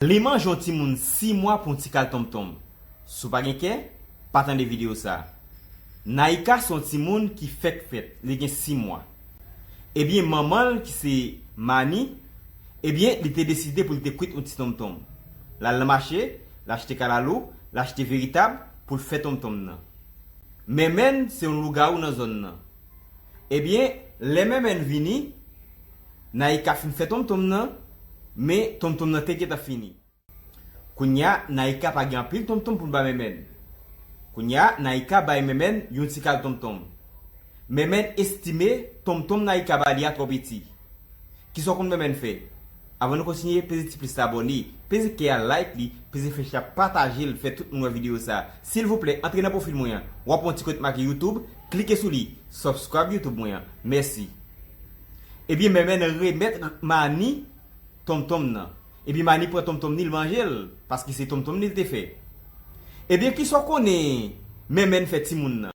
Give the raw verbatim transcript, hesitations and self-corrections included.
Li manje yon timoun sis mwa pou yon ti kal tonmtonm. Si w pa gen kè, pa tande videyo sa. Naïka se yon timoun ki fèk fèt, li gen sis mwa. Ebyen, manman l ki se Mani, ebyen, li te deside pou li te kwit yon ti tonmtonm. L al nan mache, l achte kalalou, l achte veritab pou l fè tonmtonm nan. Menmenn se yon lougawou nan zòn nan. Ebyen, lè Menmenn vini, Naïka fin fè tonmtonm nan, men tonmtonm nan te gentan fini. Kounye a, Naïka pa gen anpil tonmtonm pou l bay Menmenn. Kounye a, Naïka bay Menmenn yon ti kal tonmtonm. Menmenn estime tonmtonm Naïka ba li a twò piti. Kisa w konn Menmenn fè? Avan nou kontinye, peze ti plis la abòne, peze kè a like li, peze flèch la pataje l, fè tout moun wè videyo sa. Silvouplè, antre nan pwofil mwen an. W ap wè yon ti kote make YouTube, klike sou li, subscribe YouTube mwen an. Mèsi. Ebyen, Menmenn remèt Mani tonmtonm nan. Ebyen, Mani pran tonmtonm ni, l manje l, paske se tonmtonm ni l te fè. Ebyen, kisa w konnen Menmenn fè timoun nan?